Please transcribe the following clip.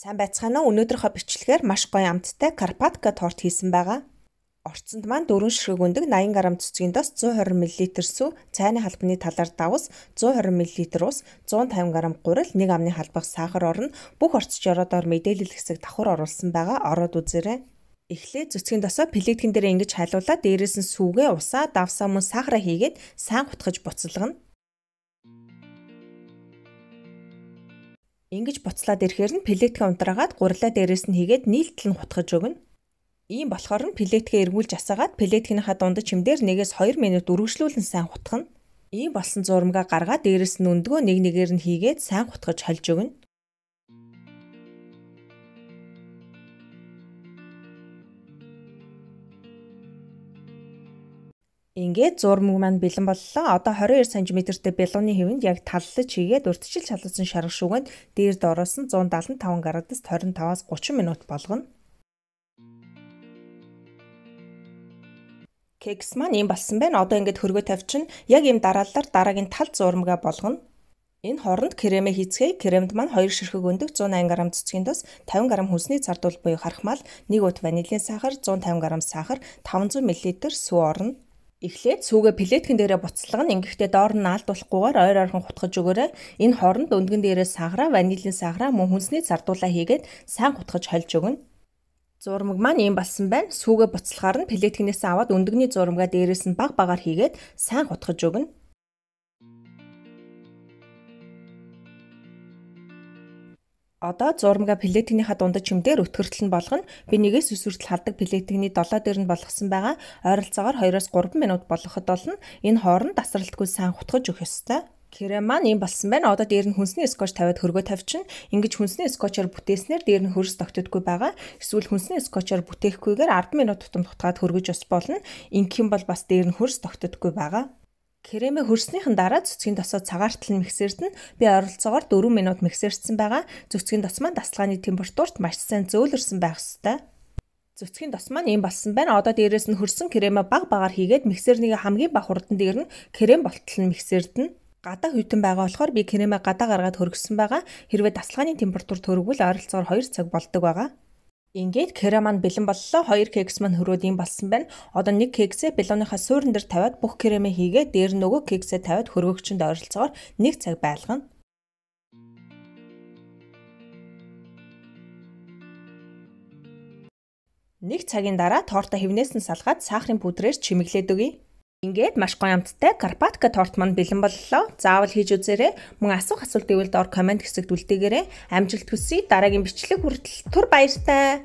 Сайн байцгаана уу? Өнөөдрийнхөө бичлэгээр маш гоё амттай Карпатка торт хийсэн байгаа. Орцонд маань 4 ширхэг өндөг 80 г цэцгийн дос, 120 мл сүү, цайны халбаны талаар давс, 120 мл ус, 150 г гурил, 1 амны халбах сахар орно. Бүх орцож ороод мэдээлэл хэсэг давхар оруулсан байгаа. Ороод үзээрэй. Эхлээд цэцгийн досоо плиткэн дээр ингэж хайлуулаад дээрээс нь сүүгээ, усаа, давсаа мөн сахараа хийгээд сайн хутгаж буцалгана. Ингэж буцлаад ирэхээр нь плиткээ унтраагаад гурилаа дээрээс нь хийгээд нийлтэл нь хутгаж өгнө. Ийм болохоор нь плиткээ эргүүлж асаагаад плиткийнхаа дундаж чимдээр 1-2 минут үргэлжлүүлэн сайн хутгана. Ийм болсон зурмгаа гаргаад дээрээс нь өндгөө нэг нэгээр нь хийгээд сайн хутгаж хольж өгнө. Ингээд зурмаг маань бэлэн боллоо. Одоо 22 см-тэй бялууны хэвэнд яг таллаж хийгээд урьдчилж халуулсан шарга шүүгэнд дээр доороос нь 175 градус 25-аас 30 минут болгоно. Кекс маань ийм болсон байна. Одоо ингээд хөргөө тавьчихна. Яг ийм дараалалаар дараагийн тал зурмагаа болгоно. Энэ хооронд кремээ хийцгээе. Кремд маань 2 ширхэг өндөг, 180 г цэцгийн дос, 50 г хүнсний цардуул буюу хархмал, 1 ут ванилийн сахар, 150 г сахар, 500 мл сүү орно. Эхлээд сүүгээ плиткэн дээрээ буцалгана. Ингэхдээ доор нь наалдуулахгүйгээр ойр ойрхон хутгаж өгөөрэй. Энэ хооронд өндгөн дээрээ сахараа, ванилийн сахараа, мөн хүнсний зардуулаа хийгээд сайн хутгаж хольж өгнө. Зурмаг маань ийм болсон байна. Сүүгээ буцалгаар нь плиткнээс аваад өндөгний зурмагаа дээрээс нь баг багаар хийгээд сайн хутгаж өгнө. Одоо зурмага плиткнийхаа дундаж чимдээр өтгөртөл нь болгоно. Би 1-9 хүртэл халдаг плиткний 7 дээр нь болгосон байгаа. Ойролцоогоор 2-3 минут болгоход болно. Энэ хооронд тасралтгүй сайн хутгаж өгөх ёстой. Крем маань ийм болсон байна. Одоо дээр нь хүнсний скотч тавиад хөргөө тавьчихна. Ингэж хүнсний скотчоор бүтээснээр дээр нь хөрс тогтдоггүй байгаа. Эсвэл хүнсний скотчоор бүтээхгүйгээр 10 минут тутамд хутгаад хөргөж бас болно. Ингэх юм бол бас дээр нь хөрс тогтдоггүй байгаа. Кремээ хөрснийхэн дараа цэцгийн досоо цагаартал нь миксердэнэ. Би ойролцоогоор 4 минут миксердсэн байгаа. Цэцгийн дос маань дасгалгааны температурт маш сайн зөөлрсөн байх ёстой. Цэцгийн дос маань ийм болсон байна. Одоо дээрээс нь хөрсөн кремээ баг багаар хийгээд миксернийг хамгийн бага хурдан дээр нь крем болтол нь миксердэнэ. Гадаа хүйтэн байгаа болохоор би кремээ гадаа гаргаад хөргөсөн байгаа. Хэрвээ дасгалгааны температурт хөргөвөл ойролцоогоор 2 цаг болдог байгаа. Ингээд крем маань бэлэн боллоо. 2 кекс маань хөрөөд ийм болсон байна. Одоо нэг кексээ бялууныхаа суурин дээр тавиад бүх кремээ хийгээд дээр нөгөө кексээ тавиад хөргөгчөнд ойролцоогоор 1 цаг байлгана. Нэг цагийн дараа тортоо хивнээс нь салгаад сахарын пудрээр чимэглээд өгье. Ингээд маш гоё амттай Карпатка торт маань бэлэн боллоо. Заавал хийж үзээрэй. Мөн асуух асуулт ивэл доор коммент хэсэгт үлдээгээрэй. Амжилт хүсье. Дараагийн бичлэг хүртэл түр баяртай.